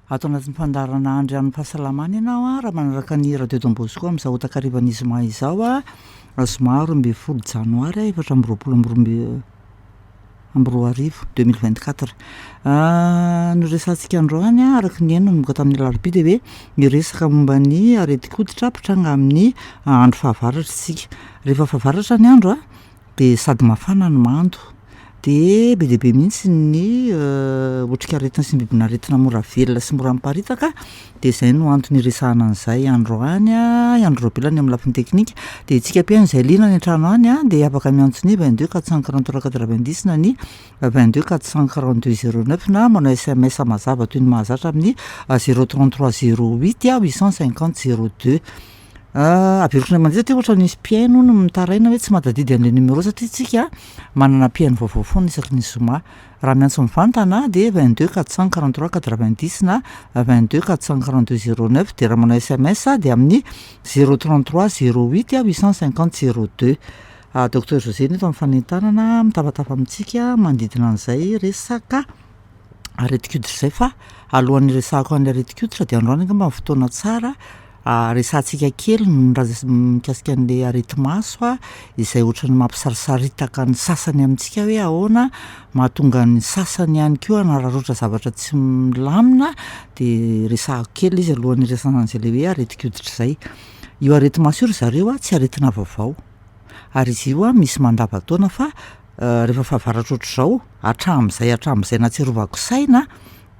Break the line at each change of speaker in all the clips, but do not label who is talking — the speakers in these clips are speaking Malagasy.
Ato anatin'ny fandaharana Andry amin'ny fahasalamana ianao raha manaraka ny Radio Don Bosco amin'izao takarivan'ny zoma izao, zoma 12 janoary 2024, 2024. Noresahantsika androany araka ny heno nanomboka tamin'ny alarobia dia hoe niresaka momba ny aretin-koditra mpitranga amin'ny andro fahavaratra isika. Rehefa fahavaratra ny andro dia sady mafana no mando, dia be dia be mihitsy ny otrikaretina sy ny bibin'aretina mora velona sy mora miparitaka, dia izay no antony iresahana an'izay androany, i Andry Raobelina ny amin'ny lafiny teknika, dia isika mpihaino izay liana any an-trano any dia afaka miantso ny 22 443 90 na ny 22 442 09 na manao sms mazava toy ny mahazatra amin'ny 033 08 850 02. Averiko indray mandeha satria ohatran'ny misy mpihaino hono mitaraina hoe tsy mahatadidy an'ilay numéro satria tsika manana mpihaino vaovao foana isaky ny zoma. Raha miantso mivantana dia 22 443 90 na 22 442 09 dia raha manao sms dia amin'ny 033 08 850 02. Docteur José no eto amin'ny fanentanana mitafatafa amintsika manodidina an'izay resaka aretin-koditra izay fa alohan'ny hiresahako an'ilay aretin-koditra dia androany angamba ny fotoana tsara resahantsika kely ny raha mikasika an'ilay areti-maso izay ohatran'ny mampisarisaritaka ny sasany amintsika hoe ahoana mahatonga ny sasany ihany koa hanararaotra zavatra tsy milamina dia resahako kely izy alohan'ny hiresahana an'izay ilay hoe aretin-koditra izay. Io areti-maso io ry zareo tsy aretina vaovao ary izy io misy mandavan-taona fa rehefa fahavaratra ohatr'izao hatramin'izay hatramin'izay nahatsiarovako saina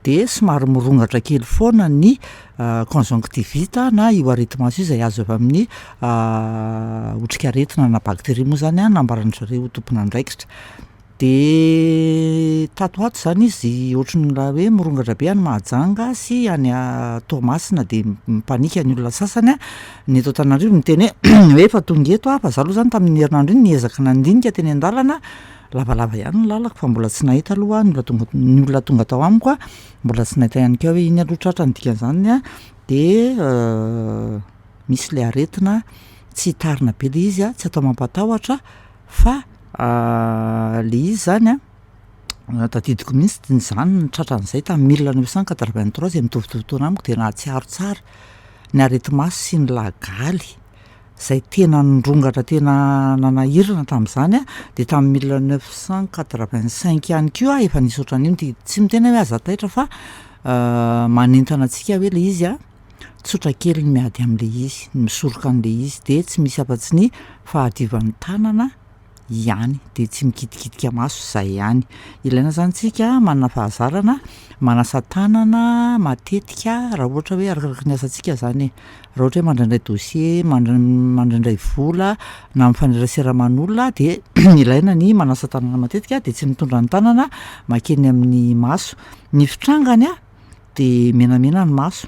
dia somary mirongatra kely foana ny conjonctivite na io areti-maso io izay azo avy amin'ny otrikaretina na bakteria moa izany nambaran-dry zareo ho tompon'andraikitra. Dia tato ho ato izany izy ohatran'ny raha hoe mirongatra be any Mahajanga sy any Toamasina dia mipanika ny olona sasany, ny eto Antananarivo miteny hoe hoe efa tonga eto aho fa izaho aloha izany tamin'iny herinandro iny niezaka nandinika teny an-dalana, lavalava ihany ny lalako fa mbola tsy nahita aloha aho ny olona tonga ny olona tonga tao amiko a, mbola tsy nahita ihany koa hoe iny aloha tratra ny dikan'izany a, dia misy ilay aretina tsy hitarina be ilay izy a, tsy atao mampatahotra fa ilay izy izany a, tadidiko mihitsy izany ny tratran'izay tamin'ny 1983 izay mitovitovy taona amiko dia nahatsiaro tsara ny areti-maso sy ny lagaly. izay tena nirongatra tena nanahirana tamin'izany dia tamin'ny 1985 ihany koa efa nisy ohatran'iny dia tsy miteny aho hoe aza taitra fa manentana antsika hoe ilay izy a tsotra kely ny miady amin'ilay izy, ny misoroka an'ilay izy dia tsy misy afa-tsy ny fahadiovan'ny tanana ihany dia tsy mikitikitika maso izay ihany. Ilaina izany tsika manana fahazarana manasa tanana matetika raha ohatra hoe arakaraky ny asantsika izany e, raha ohatra hoe mandraindray dossier, mandraindray vola na mifanerasera aman'olona dia ilaina ny manasa tanana matetika dia tsy mitondra ny tanana mankeny amin'ny maso. Ny fitrangany a dia menamena ny maso,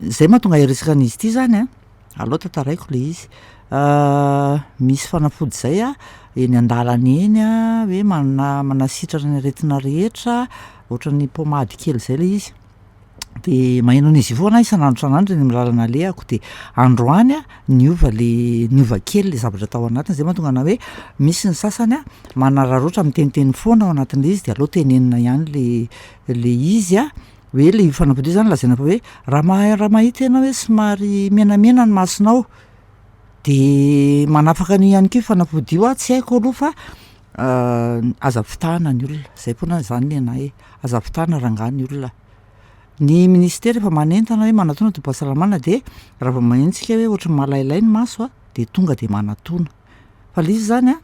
izay mahatonga ahy hiresaka an'izy ity izany a. Aleo tantaraiko le izy. Misy fanafody zay a, eny an-dalana eny a, hoe mana- manasitrana ny aretina rehetra, ohatran'ny pommade kely zay le izy, de maheno an'izy io foana aho isan'andro isan'andro eny amin'ny lalana alehako de androany a niova le niova kely le zavatra tao anatiny, zay mahatonga anah hoe misy ny sasany a manararaotra miteniteny foana ao anatin'le izy de aleo tenenina ihany le le izy a. Hoe ilay fanafody io zany lazaina fa hoe raha mahay raha mahita ianao hoe somary menamena ny masonao de manafaka an'io ihany koa io fanafody io an, tsy haiko aloha fa aza fitahana ny olona, zay foana zany ny anay e, aza fitahana rangahy ny olona. Ny ministera efa manentana hoe manatona tobim-pahasalamana de raha vao maheno tsika hoe ohatran'ny malailay ny maso an de tonga de manatona, fa le izy zany an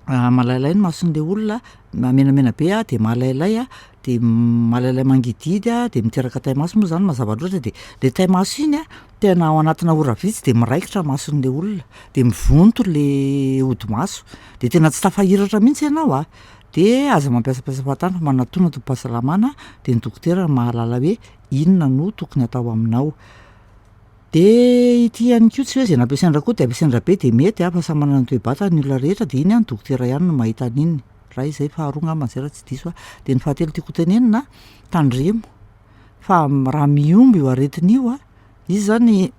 Malailay ny mason'le olona, menamena be de malailay de malailay mangidihidy de miteraka taimaso moa zany mazava loatra de le taimaso iny a tena ao anatina ora vitsy de miraikitra mason'le olona de mivonto le hodi-maso de tena tsy tafahiratra mihitsy ianao a, de aza mampiasampiasa fahatany fa manatona tobim-pahasalamana de ny dokotera no mahalala hoe inona no tokony atao aminao. De ity ihany koa tsy hoe zay nampiasain-dRakoto de ampiasain-dRabe de mety a, fa samy manana ny toe-batany ny olona rehetra de iny an ny dokotera ihany no mahita an'iny, raha izay faharoa angamba zay raha tsy diso aho, de ny fahatelo tiako ho tenenina tandremo fa raha mihombo io aretina io a, izy zany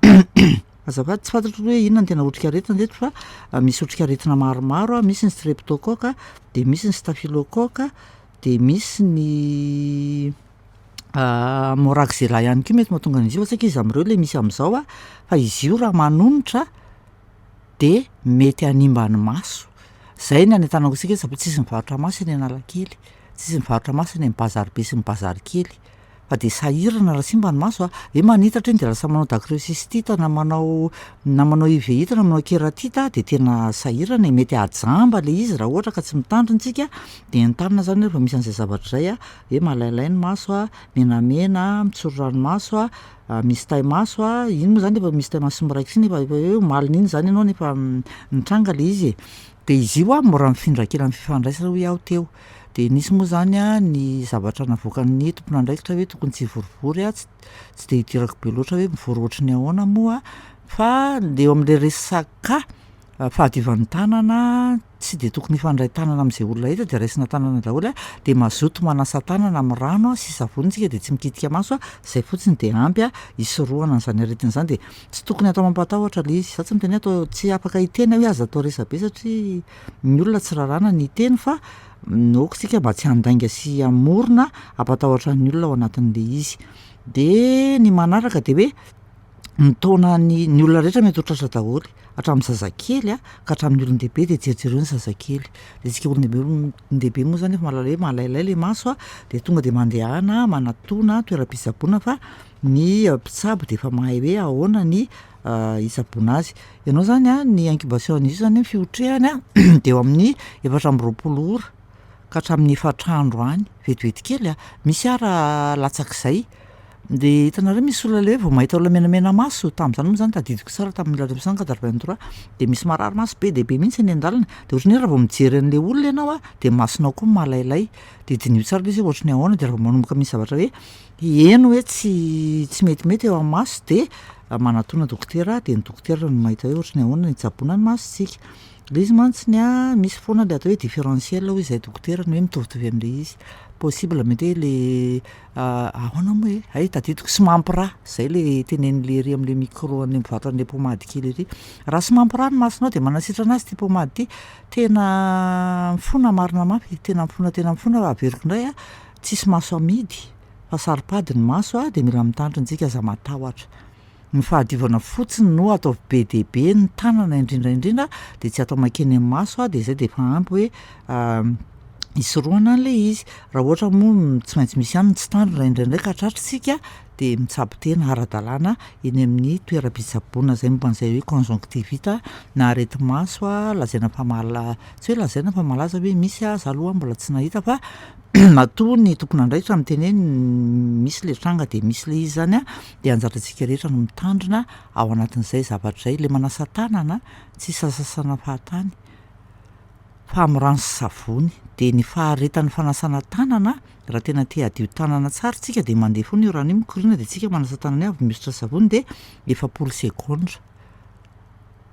azafady tsy fantatro hoe inona ny tena otrikaretina teto fa misy otrikaretina maromaro a, misy ny streptocoque de misy ny staphylocoque de misy ny. Moraxella ihany koa mety mahatonga an'izy io fa tsy haiko iza am'reo le misy am'zao a, fa izy io raha manonitra de mety hanimba ny maso, zay ny anentanako antsika hoe tsisy mivarotra maso eny Analakely, tsisy mivarotra maso eny am'bazary be sy ny bazary kely fa de sahirana raha simba ny maso a, hoe manitatra iny de lasa manao dacryocystite na manao na manao uvéite na manao kératite de tena sahirana e, mety hahajamba le izy raha ohatra ka tsy mitandrina tsika de entanina zany hoe rehefa misy an'zay zavatra zay a hoe malailay ny maso a, menamena, mitsoro ranomaso a, misy taimaso a, iny moa zany efa misy taimaso miraikitra iny efa efa hoe omalin'iny zany ianao no efa nitranga le izy e. De izy io a mora mifindra kely am'fifandraisana hoy aho teo, de nisy moa zany a ny zavatra navoakan'ny tompon'andraikitra hoe tokony tsy hivorivory a, ts- tsy de idirako be loatra hoe mivory ohatry ny ahoana moa fa le eo am'le resaka fahadiovan'ny tànana, tsy de tokony hifandray tànana am'zay olona hita de raisina tànana daholo a, de mazoto manasa tànana am'rano a sy savony tsika de tsy mikitika maso a, zay fotsiny de ampy a hisorohana an'zany aretina zany de tsy tokony atao mampatahotra le izy, za tsy miteny hoe atao tsy afaka hiteny aho hoe aza atao resabe satria ny olona tsy raràna ny hiteny fa n- aoka isika mba tsy handainga sy hamorona hampatahotra ny olona ao anatin'le izy. De ny manaraka de hoe ny taonan'ny ny olona rehetra mety ho tratra daholo, hatramin'ny zazakely a ka hatramin'ny olon-dehibe de jerijereo ny zazakely, de tsika olon-dehibe olon-dehibe moa zany efa mahalala hoe malailay le maso a de tonga de mandehana manatòna toeram-pitsaboana fa ny mpitsabo de efa mahay hoe ahoana ny hitsaboana azy. Ianao zany a ny incubation an'izy io zany fiotrehany a de eo amin'ny 24 ora ka hatramin'ny 4 andro any, vetivety kely a, misy ara latsak'izay. De hitanareo misy olona le hoe vao mahita olona menamena maso, tam'zany moa zany tadidiko tsara tamin'ny mille neuf cent quatre-vingt-trois de misy marary maso be dia be mihitsy eny an-dàlana de ohatran'ny hoe raha vao mijery an'le olona ianao a de masonao koa malailay, de diniho tsara le izy hoe ohatry ny ahoana de raha vao manomboka misy zavatra hoe heno hoe tsy tsy metimety eo am'maso de manatòna dokotera de ny dokotera no mahita hoe ohatry ny ahoana ny hitsaboana ny masontsika. Le izy mantsiny a misy foana le atao hoe différentiel hoy izahay dokotera ny hoe mitovitovy am'le izy, possible mety hoe le ahoana moa e? Hay tadidiko somampirà, zay le tenenin'le ery am'le micro an'le mivarotra an'le pommade kely ery, raha somampirà ny masonao de manasitrana azy ty pommade ty, tena mifona marina mafy, tena mifona tena mifona fa averiko indray a, tsisy maso amidy fa saro-pady ny maso a de mila mitandrina tsika, aza matahotra. Ny fahadiovana fotsiny no ataovy be dia be ny tànana indrindraindrindra de tsy atao mankeny am'maso a de zay de efa ampy hoe hisorohana an'le izy. Raha ohatra moa tsy maintsy misy ihany ny tsy tandrina indraindray ka tratra isika de mitsabo tena ara-dalàna eny amin'ny toeram-pitsaboana zay momba an'zay hoe conjonctivite na areti-maso a lazaina fa mala- tsy hoe lazaina fa malaza hoe misy a, za aloha mbola tsy nahita fa matoa ny tompon'andraikitra miteny hoe misy le tranga de misy le izy zany a de anjarantsika rehetra no mitandrina ao anatin'izay zavatra zay. Le manasa tànana tsy sasasasana fahatany fa am'rano sy savony de ny faharetan'ny fanasana tànana raha tena te hadio tànana tsara tsika de mandeha foana io rano io mikoriana de tsika manasa tànana io avy mihosotra savony de 40 segondra,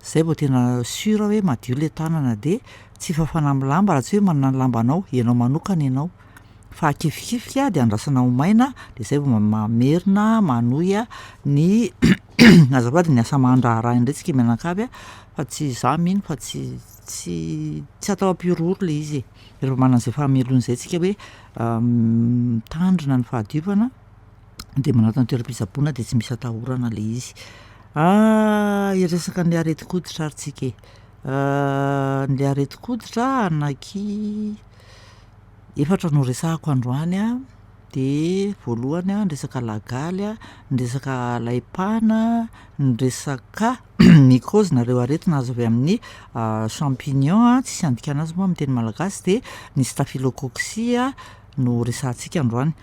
zay vao tena sûr hoe madio le tànana de tsy fafana am'lamba raha tsy hoe manana ny lambanao ianao manokana ianao fa akifikifika de andrasana ho maina de zay vao ma- mamerina manohy a ny azafady ny asa aman-draharaha indray tsika mianakavy a fa tsy za mino fa tsy tsy tsy atao hampihorohoro le izy e, rehefa manana an'zay fahamelona zay tsika hoe mitandrina ny fahadiovana de manatona toeram-pitsaboana de tsy misy atahorana le izy. Hiresaka an'le aretin-koditra ary tsika e, le aretin-koditra anaky efatra no resahako androany a, de voalohany a ny resaka lagaly a, ny resaka laim-pana, ny resaka mycose na reo aretina azo avy amin'ny champignon a tsisy andikana azy moa am'teny malagasy de ny staphylocoque no resahantsika androany.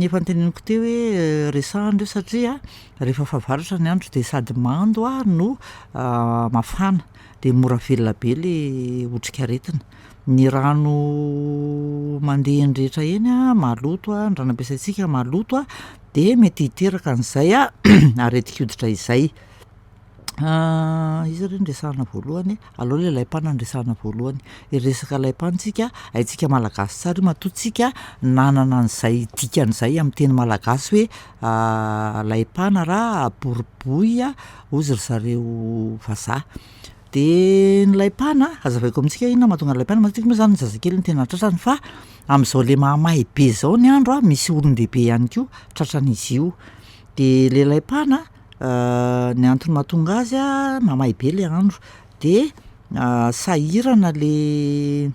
Efa noteneniko teo hoe resahana ireo satria rehefa fahavaratra ny andro de sady mando a no mafana de mora velona be le otrikaretina. Ny rano mandeha eny rehetra eny a maloto a, ny rano ampiasaintsika maloto a de mety hiteraka an'izay a aretin-koditra izay. Iza re no resahana voalohany? Aleo le laim-pana no resahana voalohany. Hiresaka laim-pana tsika, haintsika malagasy tsara io matoa tsika nanana an'izay dikan'izay am'teny malagasy hoe laim-pana raha boriboy hozy ry zareo vazaha. De ny laim-pana, hazavaiko amintsika hoe inona mahatonga ny laim-pana, matetika moa zany ny zazakely no tena tratrany fa. Am'zao le mahamay be zao ny andro a, misy olon-dehibe ihany koa tratran'izy io. De le laim-pana ny antony mahatonga azy a, mamay be le andro de sahirana le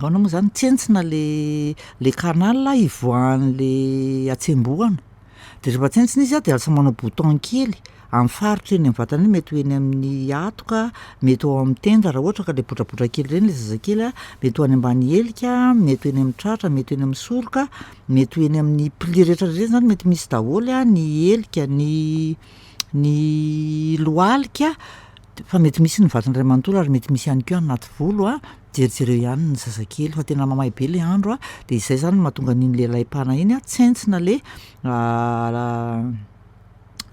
ahoana moa zany? Tsentsina le le canal ivoahan'le hatsembohana de rehefa tsentsina izy a de lasa manao bouton kely am'faritra eny am'vatana eny, mety ho eny amin'ny hatoka, mety ho ao am'tenda raha ohatra ka le botrabotra kely reny le zazakely a, mety ho any ambany helika, mety ho eny am'tratra, mety ho eny am'soroka, mety ho eny amin'ny pli rehetrarehetra eny zany mety misy daholo a, ny helika, ny ny lohalika d- fa mety misy ny vatana iray manontolo ary mety misy ihany koa any anaty volo a, jerijereo ihany ny zazakely fa tena mamay be le andro a de izay zany no mahatonga an'iny le laim-pana iny a, tsentsina le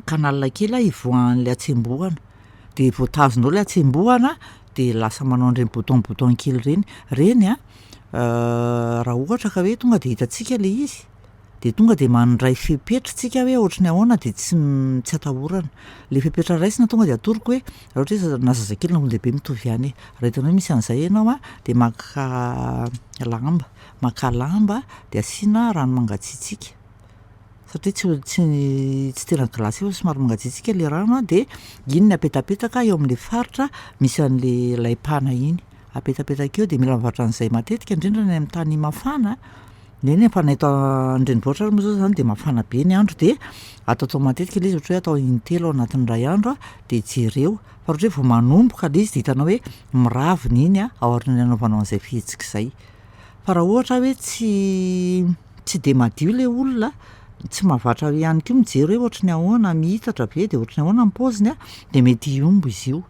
canal kely a ivoahan'le hatsembohana de voatazona ao le hatsembohana de lasa manao an'ireny bouton bouton kely ireny. Reny a raha ohatra ka hoe tonga de hitantsika le izy de tonga de mandray fepetra tsika hoe ohatry ny ahoana de tsy m- tsy atahorana. Le fepetra raisina tonga de atoroko hoe raha ohatra hoe zaza- na zazakely na olon-dehibe mitovy ihany e, raha hitanao hoe misy an'izay ianao a de makà lamba, maka lamba de asiana rano mangatsiatsiaka satria tsy ho- tsy tsy tena glacé fa somary mangatsiatsiaka le rano a de iny no apetapetaka eo am'le faritra misy an'le laim-pana iny, apetapetaka eo de mila mivatra an'zay matetika indrindra ny am'tany mafana, eny e fa na eto an-drenivohitra ary moa zao zany de mafana be ny andro de ataotao matetika le izy ohatra hoe atao intelo ao anatin'ny ray andro a de jereo fa raha ohatra hoe vao manomboka le izy de hitanao hoe miravina iny a ao aorian'ny anaovanao an'zay fihetsika izay. Fa raha ohatra hoe tsy tsy de madio le olona, tsy mahavatra ihany koa mijery hoe ohatry ny ahoana, miitatra ve de ohatry ny ahoana ny paoziny a de mety hihombo izy io.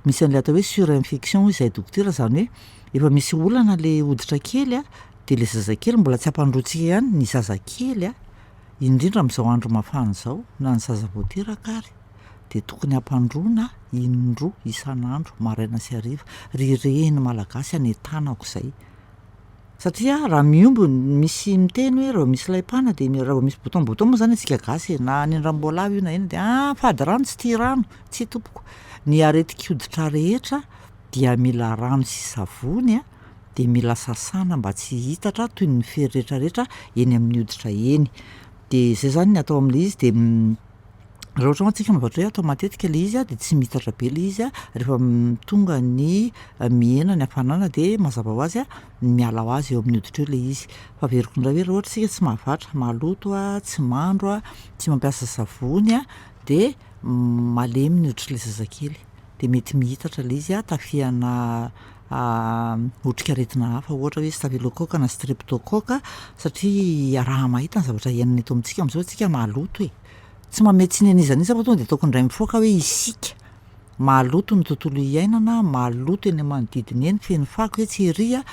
Misy an'le atao hoe surinfection hoy izahay dokotera zany hoe efa misy olana le hoditra kely a de le zazakely mbola tsy ampandrointsika ihany, ny zazakely a, indrindra am'zao andro mafana zao na ny zaza vao teraka ary de tokony ampandroina indroa isan'andro, maraina sy hariva. Ry reny malagasy anentanako izay satria raha mihombo n- misy miteny hoe raha vao misy laim-pana de mi- raha vao misy bouton bouton moa zany antsika gasy e, na nendranom-boalavo io na inona de ah! Fady rano tsy tia rano, tsia tompoko, ny aretin-koditra rehetra dia mila rano sy savony a de mila sasana mba tsy hihitatra toy ny fery rehetrarehetra eny amin'ny hoditra eny. De zay zany ny atao am'le izy de raha ohatra mantsy isika mahavatra hoe atao matetika le izy a de tsy mihitatra be le izy a rehefa tonga ny mihena ny hafanana de mazava ho azy a miala ho azy eo amin'ny hoditra eo le izy. Fa averiko indray hoe raha ohatra isika tsy mahavatra, maloto a, tsy mandro a, tsy mampiasa savony a de malemy ny hoditr'le zazakely de mety mihitatra le izy a, tafihana otrikaretina hafa ohatra hoe staphylocoque na streptocoque satria iaraha-mahita ny zavatra iainana eto amintsika am'zao tsika maloto e, tsy manome tsiny an'iza n'iza fa tonga de ataoko indray mifoaka hoe isika maloto ny tontolo iainana, maloto eny am'manodidina eny, feno fako etsy ery a,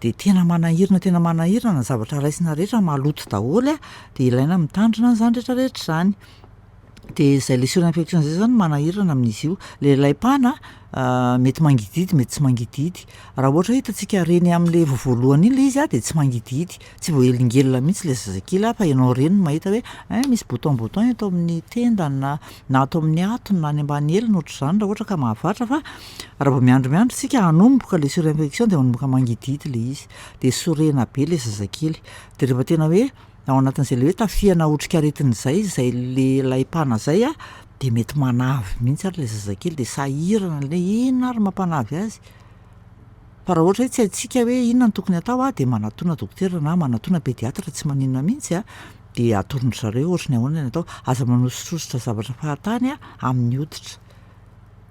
de tena manahirana tena manahirana ny zavatra raisina rehetra maloto daholo a de ilaina mitandrina an'zany rehetrarehetra zany. De zay le surinfection zay zany manahirana amin'izy io. Le laim-pana mety mangidihidy mety tsy mangidihidy, raha ohatra hoe hitantsika reny am'le vao voalohany iny le izy a de tsy mangidihidy, tsy voahelingelina mihitsy le zazakely a fa ianao reny no mahita hoe ein misy bouton bouton eto amin'ny tendany na na ato amin'ny hatony na any ambany heliny ohatr'izany raha ohatra ka mahavatra fa raha vao miandry miandry tsika hanomboka le surinfection de manomboka mangidihidy le izy de sorena be le zazakely de rehefa tena hoe ao anatin'zay le hoe tafihana otrikaretina zay zay le laim-pana zay a de mety manavy mihitsy ary le zazakely de sahirana le inona ary mampanavy azy. Fa raha ohatra hoe tsy haintsika hoe inona no tokony atao a de manatòna dokotera na manatòna pédiatre tsy maninona mihitsy a de atoron-dry zareo ohatry ny ahoana ny atao. Aza manosotrosotra zavatra fahatany a amin'ny hoditra,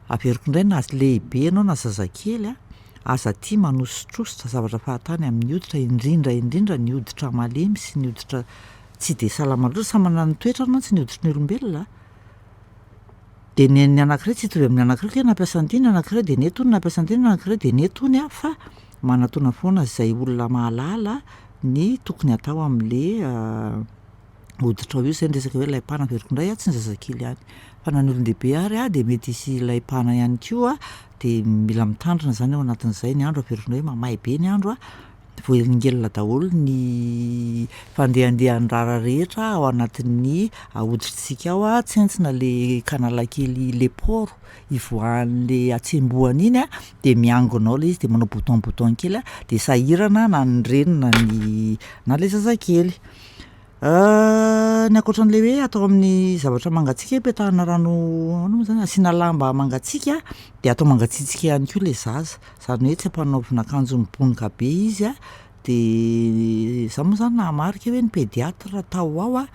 averiko indray na lehibe ianao na zazakely a, aza tia manosotrosotra zavatra fahatany amin'ny hoditra indrindra indrindra ny hoditra malemy sy ny hoditra tsy de salama loatra, samy manana ny toetrany mantsy ny hoditry ny olombelona. De ny an'ny anankiray tsy hitovy amin'ny anankiray ka hoe nampiasa an'ity ny anankiray de nety hono, nampiasa an'ity ny anankiray de nety hony a fa manatòna foana zay olona mahalala ny tokony atao am'le hoditrao io. Zay ny resaka hoe laim-pana averiko indray a, tsy ny zazakely ihany fa na ny olon-dehibe ary a de mety hisy laim-pana ihany koa de mila mitandrina zany ao anatin'izay. Ny andro averiko indray hoe mamay be ny andro a. Voahelingelina daholo ny fandehandehan'ny rara rehetra ao anatin'ny hoditritsika ao a, tsentsina le canal kely le pore ivoahan'le hatsembohana iny a, de miangona ao le izy de manao bouton bouton kely a, de sahirana na ny reny na ny na le zazakely. Ny ankoatran'le hoe atao amin'ny zavatra mangatsiaka hoe petahana rano ahoana moa zany, asiana lamba mangatsiaka de atao mangatsiatsiaka ihany koa le zaza, zany hoe tsy ampanaovina akanjo mibonoka be izy a, de za moa zany nahamarika hoe ny pédiatre tao ho ao a,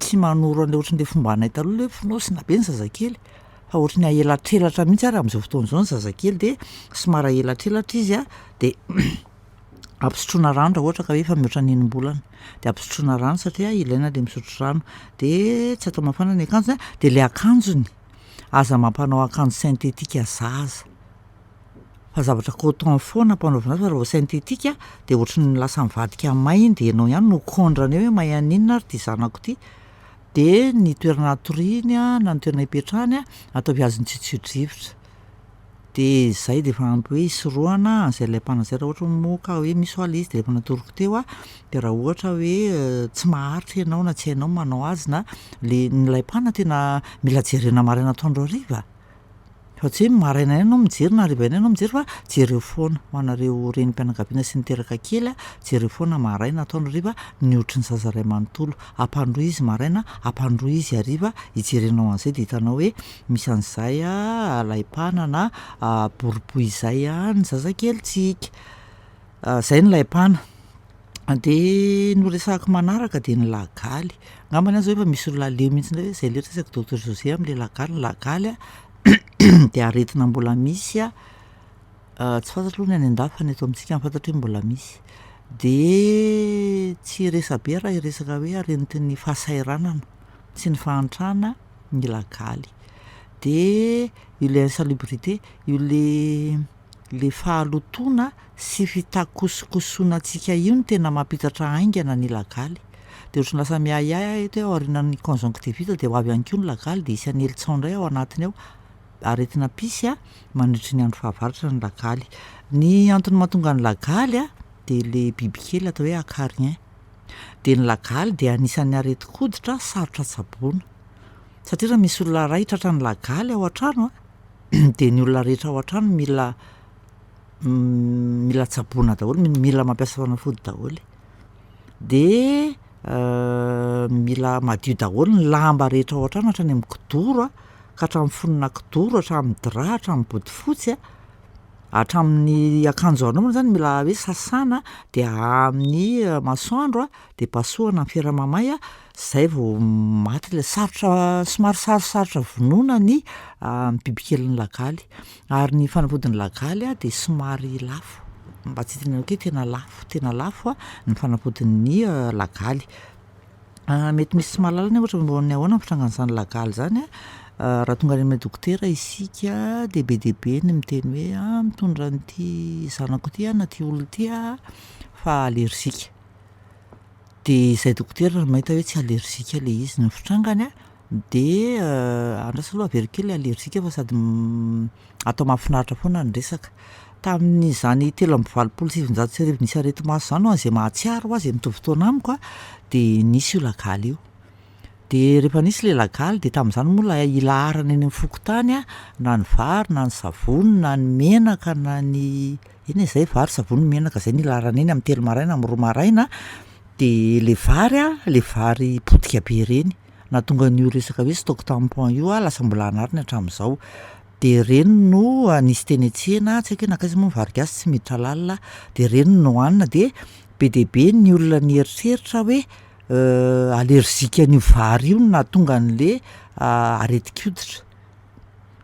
tsy manoro an'le ohatran'le fombanay taloha le hoe fonosina be ny zazakely fa ohatry ny ahelatrelatra mihitsy ary am'zao fotoana zao ny zazakely de somary ahelatrelatra izy a de ampisotroina rano raha ohatra ka hoe efa mihoatra ny enim-bolana de ampisotroina rano satria ilaina le misotro rano, de tsy atao mafana ny akanjony a, de le akanjony, aza mampanao akanjo sentetika zaza fa zavatra coton foana ampanaovina azy fa raha vao sentetika de ohatry ny lasa mivadika may iny de ianao ihany no kôndrana eo hoe may haninona ary ty zanako ty. De ny toerana atoriany a na ny toerana ipetrahany a, ataovy azon'ny tsiotsiotrivotra de zay de efa ampy hoe hisorohana an'zay laim-pana zay raha ohatra moa ka hoe misy hoa le izy de efa natoroko teo a, de raha ohatra hoe tsy maharitra ianao na tsy hainao manao azy na le ny laim-pana tena mila jerena maraina atoandro hariva, fa tsy hoe maraina ihany ianao mijery na hariva ihany ianao mijery fa jereo foana. Ho anareo renim-pianakaviana sy niteraka kely a, jereo foana maraina, atoandro, hariva ny hoditry ny zaza iray manontolo. Ampandroy izy maraina, ampandroy izy hariva, ijerenao an'izay de hitanao hoe misy an'izay a laim-pana na boribory izay a ny zazakelintsika. Zay ny laim-pana. De ny ho resahako manaraka de ny lagaly, angambany aho zao efa misy olona leo mihitsy indray hoe zay letsy resaka docteur José am'le lagaly, ny lagaly a de aretina mbola misy a, tsy fantatro aloha ny any an-dafy fa ny eto amintsika no fantatro hoe mbola misy. De tsy hiresabe aho raha hiresaka hoe aretin'ny fahasahiranana sy ny fahantrana ny lagaly. De ilay insalubrité, io le le fahalotoana sy fitakosikosohantsika io no tena mampitatra haingana ny lagaly. De ohatry ny lasa miahiahy aho eto hoe aorianan'ny conjonctivite de ho avy ihany koa ny lagaly de hisy hanely tsaho indray ao anatiny ao. Aretina pisy a mandritry ny andro fahavaratra ny lagaly. Ny antony mahatonga ny lagaly a de le bibikely atao hoe acarien. De ny lagaly de anisan'ny aretin-koditra sarotra tsaboina satria raha misy olona ray tratran'ny lagaly ao an-trano a de ny olona rehetra ao an-trano mila mila tsaboina daholo, mila mampiasa fanafody daholo. De mila madio daholo ny lamba rehetra ao an-trano hatrany am'kidoro a ka hatramin'ny fonona kidoro, hatramin'ny drap, hatramin'ny bodofotsy a, hatramin'ny akanjo anaovana zany mila hoe sasana de ahaha amin'ny masoandro a de pasohana ny fera mamay a, zay vao maty le sarotra somary sarosarotra vonoina ny bibikelin'ny lagaly ary ny fanafodin'ny lagaly a de somary lafo, mba tsy hitenenako hoe tena lafo, tena lafo a ny fanafodin'ny lagaly. Mety misy tsy mahalala anie ohatra momba ny ahoana ny fitrangan'izany lagaly zany a, raha tonga any amin'ny dokotera isika de be dia be ny miteny hoe ah mitondra an'ity zanako ty aho na ty olona ty aho fa alerzika. De izahay dokotera mahita hoe tsy alerzika le izy, ny fitrangany a de andraso aloha averiko kely le alerzika fa sady atao mahafinaritra foana ny resaka. Tamin'izany 1983 nisy areti-maso zany ho an'zay mahatsiaro hoa zay mitovy taona amiko a, de nisy io lagaly io. De rehefa nisy le lagaly de tamin'izany moa lay ilaharana eny am'fokontany a, na ny vary na ny savony na ny menaka na ny eny e zay vary, savony, menaka zay no ilaharana eny am'telo maraina am'roa maraina. De le vary a, le vary potika be reny, nahatonga an'io resaka hoe stock tampon io a lasa mbola anariny hatramin'izao. De reny no nisy teny an-tsena, tsy haiko hoe nankaiza moa ny vary gasy tsy miditra lalina aho, de reny no nohanina de be dia be ny olona nieritreritra hoe alerzika an'io vary io no nahatonga an'le aretin-koditra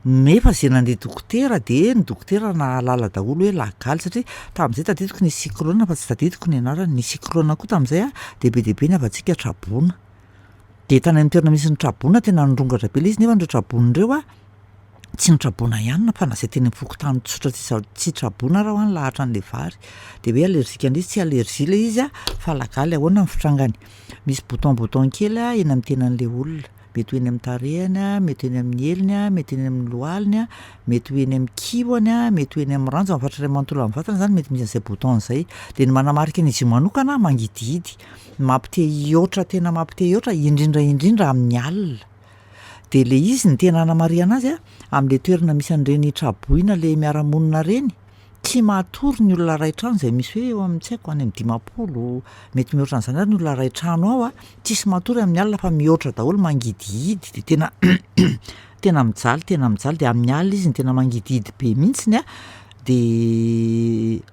nefa zay nandeha dokotera de ny dokotera nahalala daholo hoe lagaly satria tamin'izay tadidiko nisy cyclone fa tsy tadidiko ny anarany, nisy cyclone koa tamin'izay a de be dia be ny havantsika traboina. De tany amin'ny toerana misy ny traboina tena nirongatra be le izy nefa ireo traboina ireo a tsy ny traboina ihany fa na zay teny am'fokontany tsotra tsisy tsy traboina ara hoa nilahatra an'le vary. De hoe alerzika indray izy, tsy alerzia le izy a fa lagaly. Ahoana ny fitrangany? Misy bouton bouton kely a eny am'tenan'le olona. Mety ho eny amin'ny tarehiny a, mety ho eny amin'ny heliny a, mety eny amin'ny lohaliny a, mety ho eny amin'ny kihoany a, mety ho eny amin'ny ranjo, amin'ny faritra iray manontolo amin'ny vatana zany mety misy an'izay bouton zay. De ny manamarika an'izy io manokana mangidihidy, mampite hihoatra tena mampite hihoatra indrindra indrindra amin'ny alina. De le izy ny tena anamarihana azy a, am'le toerana misy an'ireny traboina le miara-monina reny, tsy matory ny olona ray trano zay misy hoe eo amin'ny tsy haiko any am'dimampolo, mety mihoatra an'izany ary ny olona ray trano ao a, tsisy matory amin'ny alina fa mihoatra daholo mangidihidy de tena tena mijaly tena mijaly de amin'ny alina izy no tena mangidihidy be mihitsiny a, de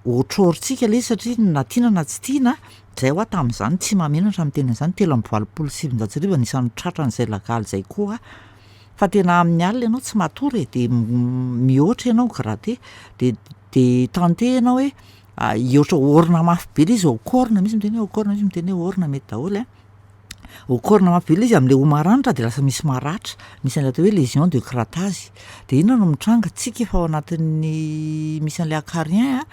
ohatrohatritsika le izy satria na tiana na tsy tiana Zay hoa tamin'izany tsy mahamenatra miteny an'izany, 1983 anisan'ny tratran'izay lagaly zay koa aho, fa tena amin'ny alina ianao tsy matory e, de mihoatra ianao gratter, de de tenter ianao hoe hihoatra orona mafy be le izy ôkôrina, misy miteny hoe ôkôrina, misy miteny hoe ôrina mety daholo a, ôkôrina mafy be le izy am'le hoho maranitra de lasa misy maratra, misy an'le atao hoe lésion de grattage, de inona no mitranga, tsika efa ao anatin'ny misy an'le acarien a,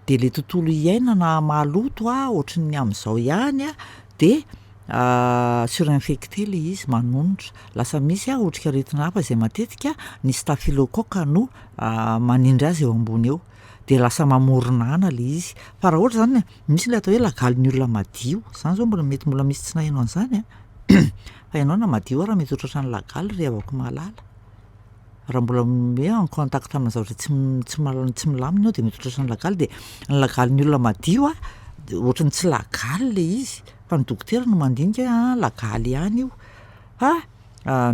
de le tontolo iainana maloto a ohatran'ny am'zao ihany a de surinfecté le izy manonitra, lasa misy a otrikaretina hafa zay matetika ny staphylocoque no manindry azy eo ambony eo de lasa mamorona ana le izy, fa raha ohatra zany misy le atao hoe lagalin'ny olona madio, zany zao mbola mety mbola misy tsy naheno an'zany a fa ianao na madio ara mety ho tratran'ny lagaly ry havako malala. Raha mbola hoe en contact amina zavatra tsy tsy mal- tsy milamina ianao de mety ho tratran'ny lagaly de ny lagalin'ny olona madio a de ohatran'ny tsy lagaly le izy fa ny dokotera no mandinika hoe aa lagaly ihany io fa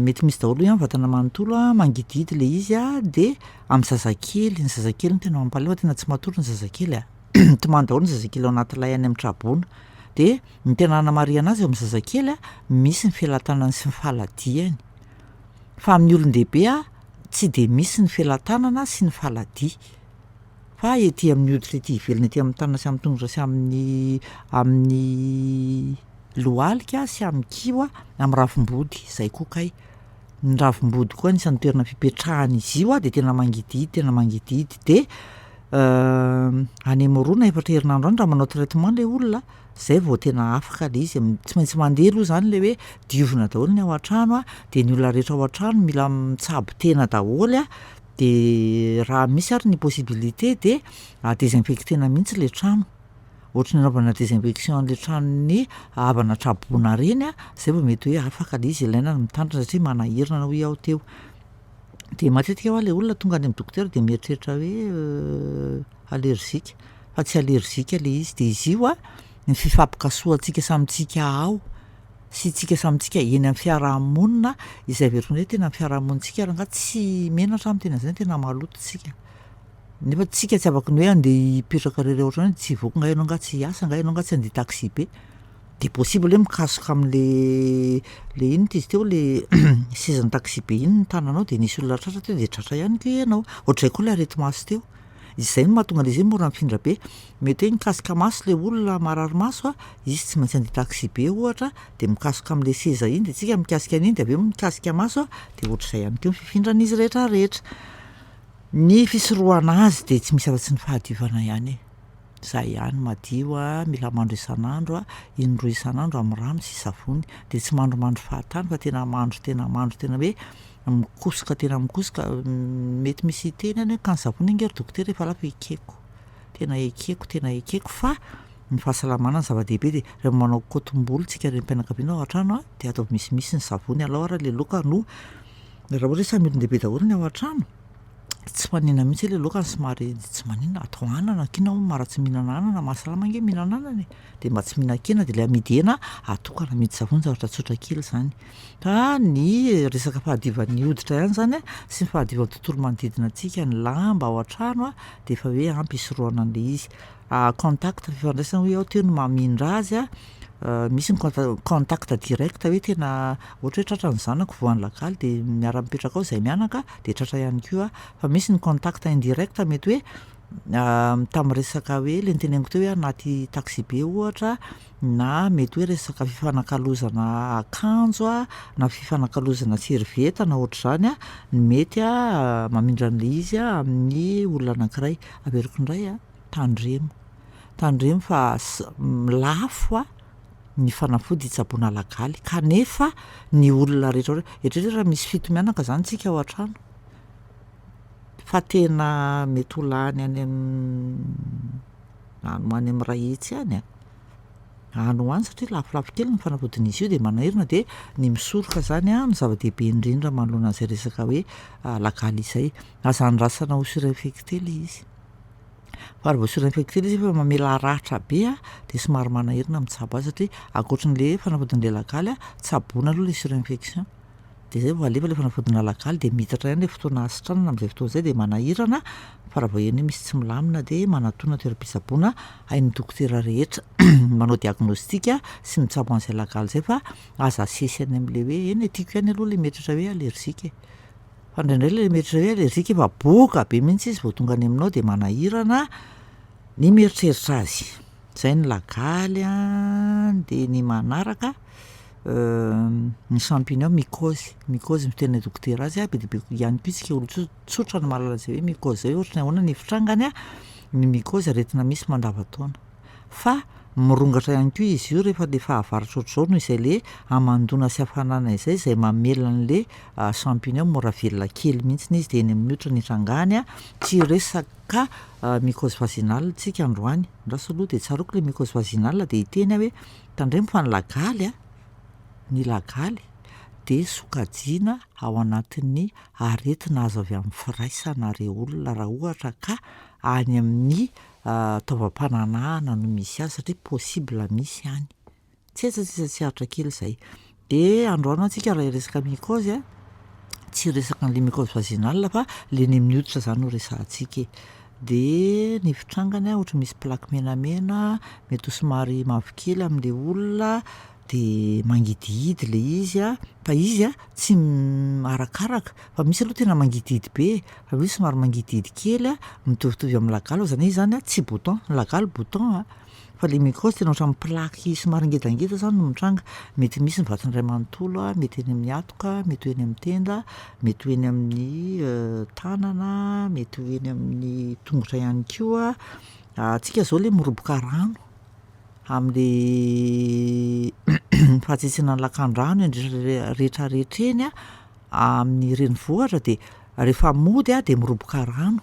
mety misy daholo ihany vatana manontolo a, mangidihidy le izy a de am'zazakely, ny zazakely no tena mampalahelo fa tena tsy matory ny zazakely a, mitomany daholo ny zazakely ao anaty lay any am'traboina de ny tena anamarihana azy eo am'zazakely a misy ny felatanany sy ny faladiany fa amin'ny olon-dehibe a tsy de misy ny felatanana sy ny faladia fa ety amin'ny hoditra ety ivelany ety amin'ny tanana sy amin'ny tongotra sy amin'ny amin'ny lohalika sy amin'ny kiho a, amin'ny ravim-body zay koa kay, ny ravim-body koa anisan'ny toerana fipetrahan'izy io a de tena mangidihidy tena mangidihidy de any am'roa na efatra herinandro any raha manao traitement le olona zay vao tena afaka le izy, tsy maintsy mandeha aloha zany le hoe diovina daholo ny ao an-trano a de ny olona rehetra ao an-trano mila mitsabo tena daholo a de raha misy ary ny possibilité de désinfectena mihitsy le trano, ohatry ny anaovana désinfection an'le tranon'ny havana traboina reny a zay vao mety hoe afaka le izy, ilaina ny mitandrina satria manahirana hoy aho teo. De matetika hoa le olona tonga any am'dokotera de mieritreritra hoe allergique fa tsy allergique le izy de izy io a ny fifampikasohantsika samy tsika ao sy tsika samy tsika eny am'fiarahamonina izay averiko indray tena fiarahamonintsika rangahy tsy menatra aho miteny an'zany tena maloto tsika nefa tsika tsy afaky ny hoe andeha hipetraka irery ao an-trano tsy hivoaka nga ianao nga tsy hiasa nga ianao nga tsy andeha taxi be de possible hoe mikasoka am'le le inona ty izy teo le sezan'ny taxi be iny ny tananao de nisy olona tratra teo de tratra ihany koa ianao, ohatr'izay koa le areti-maso teo, izay no mahatonga an'izy hoe mora mifindra be, mety hoe nikasika maso le olona marary maso a, izy tsy maintsy andeha taxi be ohatra de mikasoka am'le seza iny de tsika mikasika an'iny de avy eo mikasika maso a de ohatr'izay ihany koa ny fifindran'izy rehetrarehetra. Ny fisorohana azy de tsy misy afa-tsy ny fahadiovana ihany e, zay ihany madio a, mila mandro isan'andro a, indroa isan'andro am'rano sy savony de tsy mandromandro fahatany fa tena mandro tena mandro tena hoe mikosoka tena mikosoka, mety misy hiteny any hoe ka ny savony ange ry dokotera efa lafo, ekeko, tena ekeko tena ekeko fa ny fahasalamana no zava-dehibe de rehefa manao kaotim-bolo tsika renim-pianakaviana ao an-trano a de ataovy misimisy ny savony alao ary le laoka no raha ohatra hoe samy olon-dehibe daholo ny ao an-trano tsy maninona mihitsy le laoka no somary tsy maninona atao anana, k'inona moa maharatsy mihinana anana, mahasalama ange mihinana anana e, de mba tsy mihinan-kena de le amidy hena atokana amidy savony zavatra tsotra kely zany fa ny resaka fahadiovan'ny hoditra ihany zany a sy ny fahadiovan'ny tontolo manodidina antsika, ny lamba ao an-trano a de efa hoe ampy hisorohana an'le izy. Contact fifandraisana hoy aho teo no mamindra azy a, misy ny conta- contact direct hoe tena ohatra hoe tratra ny zanako voan'ny lagaly de miara-mipetraka ao zahay mianaka de tratra ihany koa fa misy ny contact indirect mety hoe tam'resaka hoe le noteneniko teo hoe anaty taxi be ohatra na mety hoe resaka fifanakalozana akanjo a na fifanakalozana servieta na ohatr'izany a no mety a mamindra an'le izy a amin'ny olona anankiray. Averiko indray a, tandremo, tandremo fa s- lafo a. ny fanafody hitsaboana lagaly kanefa ny olona rehetra eritrereto raha misy fito mianaka zany tsika ao an-trano fa tena mety ho lany any any ho any am'ray hetsy any a, any ho any satria lafolafo kely ny fanafodin'izy io de manahirana de ny misoroka zany a no zava-dehibe indrindra manoloana an'izay resaka hoe lagaly izay. Aza andrasana ho surinfecté le izy fa raha vao surinfecté le izy efa mamela ratra be a de somary manahirana mitsabo azy satria ankoatran'le fanafodin'le lagaly a, tsaboina aloha le surinfection de zay vao alefa le fanafodina lagaly de miitatra ihany le fotoana ahasitranana am'zay fotoana zay de manahirana fa raha vao heno hoe misy tsy milamina de manatòna toeram-pitsaboana, hain'ny dokotera rehetra manao diagnostic sy mitsabo an'zay lagaly zay fa aza asesy any am'le hoe eny e tiako ihany aloha le mieritreritra hoe allergique e, fa indraindray le mieritreritra hoe allergique efa boka be mihitsy izy vao tonga any aminao de manahirana ny mieritreritra azy. Zay ny lagaly a, de ny manaraka ny champignon mycose, mycose ny fiteninay dokotera azy a, be dia be ihany koa isika olo tso- tsotra no mahalala an'zay hoe mycose zay hoe ohatry ny ahoana ny fitrangany a, ny mycose aretina misy mandavan-taona fa mirongatra ihany koa izy io rehefa le fahavaratra ohatr'izao noho izay le hamandoana sy hafanana izay zay mamela an'le champignon mora velona kely mihitsiny izy de eny amin'ny hoditra no itrangany a, tsy resaka mycose vaginale tsika androany, andraso aloha de tsaroako le mycose vaginale de hiteny aho hoe tandremo fa ny lagaly a, ny lagaly de sokajiana ao anatin'ny aretina azo avy amin'ny firaisana rey olona raha ohatra ka any amin'ny taovam-pananahana no misy azy satria possible misy any. Tsetsatsetsa tsy aritra kely zay. De androany ho'a tsika raha hiresaka mycose a, tsy hiresaka an'le mycose vaginale fa le eny amin'ny hoditra zany no resahantsika e. De ny fitrangany a ohatry misy plaque menamena, mety ho somary mavokely am'le olona de mangidihidy le izy a, fa izy a tsy arakaraka fa misy aloha tena mangidihidy be e, fa misy somary mangidihidy kely a, mitovitovy am'lagaly fa zany hoe izy zany a tsy bouton, ny lagaly bouton a, fa le mycose tena ohatran'ny plaque somary ngedangeda zany no mitranga, mety misy ny vatana iray manontolo a, mety eny amin'ny hatoka, mety ho eny am'tenda, mety ho eny amin'ny tànana, mety ho eny amin'ny tongotra ihany koa. Tsika zao le miroboka rano am'le fahatsetsenan'ny lakan-drano indrindra rehetrarehetra eny a, amin'ny renivohitra de rehefa mody a de miroboka rano,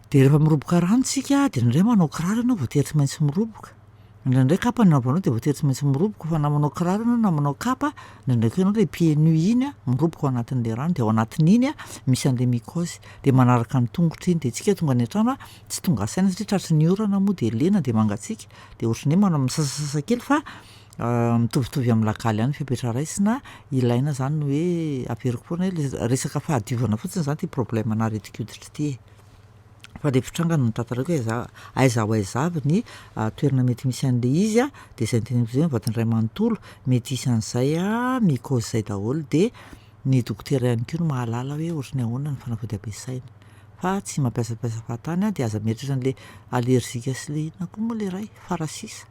de rehefa miroboka rano tsika de indraindray manao kiraro ianao voatery tsy maintsy miroboka, indraindray kapa ny anaovanao de voatery tsy maintsy miroboka fa na manao kiraro ianao na manao kapa indraindray koa ianao le pieds nus iny a miroboka ao anatin'le rano de ao anatin'iny a misy an'le mycose de manaraka ny tongotra iny de tsika tonga any an-trano a tsy tonga saina satria tratry ny orana moa de lena de mangatsiaka de ohatran'ny hoe manao misasasasa kely fa mitovitovy am'lagaly ihany ny fepetra raisina, ilaina zany ny hoe averiko foana hoe le resaka fahadiovana fotsiny zany ty problème-na aretin-koditra ty e. Fa le fitrangany no tantaraiko hoe aiza aiza ho aiza avy ny toerana mety misy an'le izy a, de zay noteneniko zay ny vatana iray manontolo mety hisy an'izay a mycose zay daholo de ny dokotera ihany koa no mahalala hoe ohatry ny ahoana ny fanafody ampiasaina fa tsy mampiasampiasa fahatany a de aza mieritreritra an'le allergique sy le inona koa moa le iray farasisa,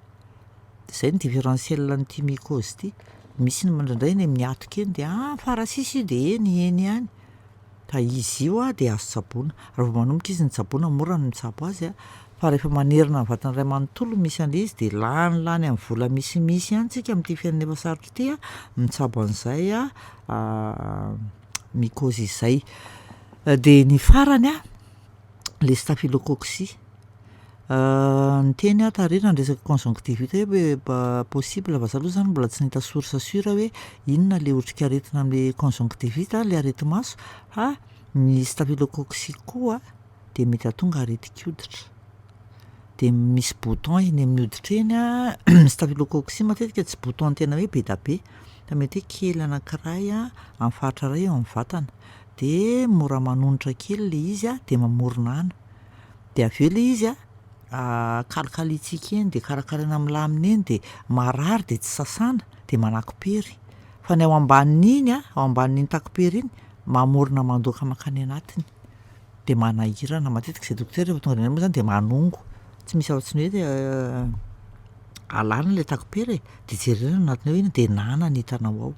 zay ny différentiel an'ity mycose ty, misy ny indraindray eny amin'ny hatoka eny de ah farasisa io de eny eny ihany, fa izy io a de azo tsaboina, raha vao manomboka izy ny tsaboina mora ny mitsabo azy a, fa rehefa manerana ny vatana iray manontolo misy an'le izy de lanilany am'vola misimisy ihany tsika amin'ity fiainana efa sarotra ity a mitsabo an'izay a mycose izay. De ny farany a, le staphylococcie, niteny aho tary ny resaka conjonctivite hoe possible fa za aloha zany mbola tsy nahita source sûre hoe inona le otrikaretina am'le conjonctivite le areti-maso fa ny staphylococcie koa de mety hahatonga aretin-koditra, de misy bouton eny amin'ny hoditra eny a, ny staphylococcie matetika tsy bouton tena hoe be da be fa mety hoe kely anankiray a am'faritra iray eo am'vatana de mora manonitra kely le izy a de mamorona ana, de avy eo le izy a kalikalintsika eny de karakaraina milamina eny de marary de tsy sasana de manako-pery fa ny ao ambanin'iny a, ao ambanin'iny tako-pery iny mamorona mandoaka mankany anatiny de manahirana matetika zay dokotera rehefa tonga any moa zany de manongo, tsy misy afa-tsy ny hoe alana le tako-pery e de jerena ny anatiny ao inona de nana ny hitanao ao.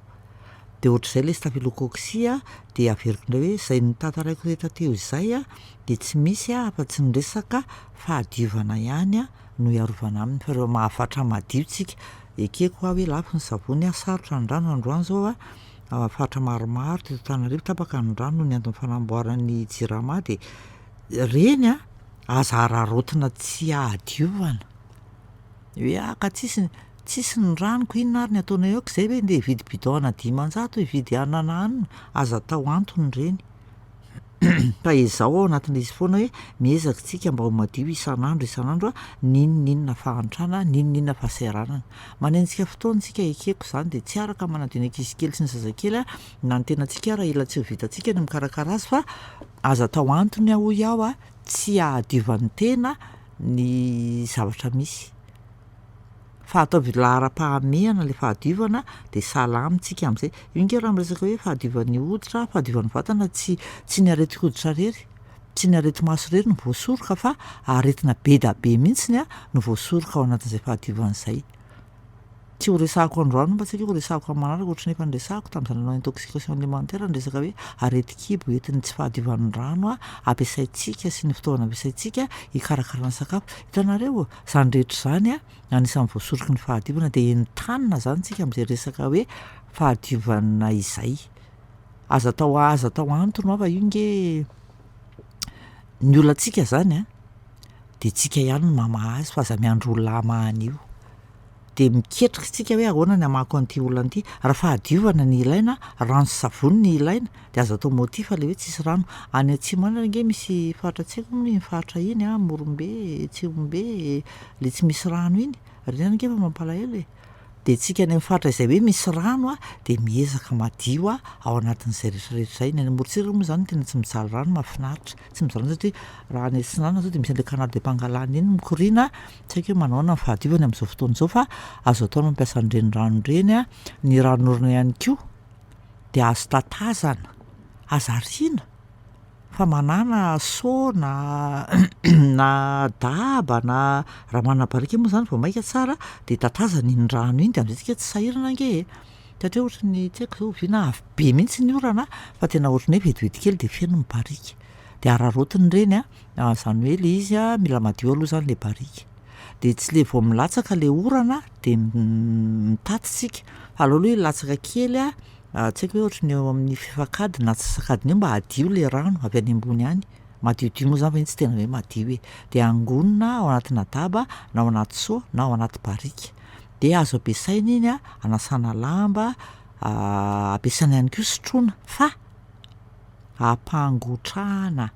De ohatr'izay le staphylococcie a de averiko indray hoe zay notantaraiko rehetra teo izay a de tsy misy a afa-tsy ny resaka fahadiovana ihany a no iarovana aminy fa rehefa mahavatra madio tsika. Ekeko hoa hoe lafo ny savony a, sarotra ny rano androany zao a, faritra maromaro teto Antananarivo tapaka ny rano noho ny antony fanamboaran'ny Jirama de reny a, aza araraotina tsy ahadiovana, hoe ah ka tsisy tsisy ny rano ko inona ary ny ataonay ao k'izay ve ndeha hividy bidon ana 500 hividy anona na anona, aza atao antony ireny fa ezaho ao anatin'le izy foana hoe miezaka isika mba ho madio isan'andro isan'andro a, n'inon'inona fahantrana, n'inon'inona fahasahiranana. Manenjika fotoana isika ekeko izany de tsy araka manadio ny ankizy kely sy ny zazakely a, na ny tenantsika ara ela tsy ho vitantsika ny mikarakara azy fa aza atao antony aho hoy aho a tsy ahadiovan'ny tena ny zavatra misy fa ataovy laharam-pahamehana le fahadiovana de salama tsika am'zay. Io ange raha miresaka hoe fahadiovan'ny hoditra, fahadiovan'ny vatana tsy tsy ny aretin-koditra irery, tsy ny areti-maso irery no voasoroka fa aretina be da be mihitsiny a no voasoroka ao anatin'izay fahadiovana izay. Tsy ho resahako androany fa tsy haiko hoe ho resahako amin'ny manaraka ohatran'ny efa niresahako tamin'izaho nanao intoxication alimentaire ny resaka hoe aretin-kibo entin'ny tsy fahadiovan'ny rano a ampiasaintsika sy ny fitaovana ampiasaintsika hikarakarana sakafo. Hitanareo, izany rehetra izany a anisan'ny voasoroky ny fahadiovana de entanina zany tsika am'zay resaka hoe fahadiovana izay. Aza atao aza atao antony hoa fa io nge ny olantsika zany a de tsika ihany no mamaha azy fa aza miandry olona hamaha an'io. De miketrika isika hoe ahoana ny hamahako an'ity olana ity, raha fahadiovana ny ilaina, rano sy savony ny ilaina de aza atao motif le hoe tsisy rano. Any atsimo any ange misy faritra tsy haiko moa iny faritra iny a, Morombe, Tsihombe, le tsy misy rano iny, reny ange efa mampalahelo e. De tsika any am'faritra izay hoe misy rano a de miezaka madio a ao anatin'izay rehetrarehetra zay. Ny any amorontsiraka moa zany tena tsy mijaly rano mahafinaritra, tsy mijaly rano satria raha any atsinanana zao de misy an'le canal de Pangalane iny mikoriana, tsy haiko hoe manao ahoana ny fahadiovany amin'izao fotoana izao fa azo atao ny mampiasa an'ireny rano ireny a. Ny ranon'orana ihany koa de azo tatazana, aza ariana fa manàna seau na na daba na raha manana barika moa zany vao mainka tsara de tatazana iny rano iny de am'zay tsika tsy sahirana ange e, satria ohatry ny tsy haiko zao oviana avy be mihitsy ny orana fa tena ohatry ny hoe vetivety kely de feno ny barika de araraotina ireny a, zany hoe le izy a mila madio aloha zany le barika de tsy le vao milatsaka le orana de mitaty tsika fa aleo aloha hilatsaka kely a, tsy haiko hoe ohatry ny eo amin'ny fefak'adiny na antsasak'adiny eo mba hadio le rano avy any ambony any, madiodio moa zany fa iny tsy tena hoe madio e, de angonina ao anatina daba na ao anaty seau na ao anaty barika de azo ampiasaina iny a anasana lamba, ampiasaina ihany koa sotroina fa ampangotrahana,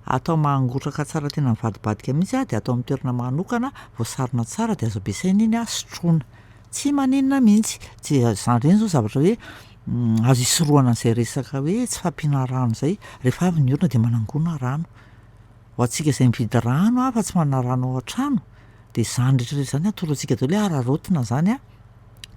atao mangotraka tsara tena mivadibadika mihitsy a de atao amin'ny toerana manokana, voasarona tsara de azo ampiasaina iny a sotroina, tsy maninona mihitsy, tsy zany reny zao zavatra hoe azo isorohana an'izay resaka hoe tsy fahampiana rano zay, rehefa avy ny orana de manangona rano. Ho antsika izay mividy rano a fa tsy manana rano ao an-trano de zany rehetrarehetra zany atoro antsika daholo hoe araraotina zany a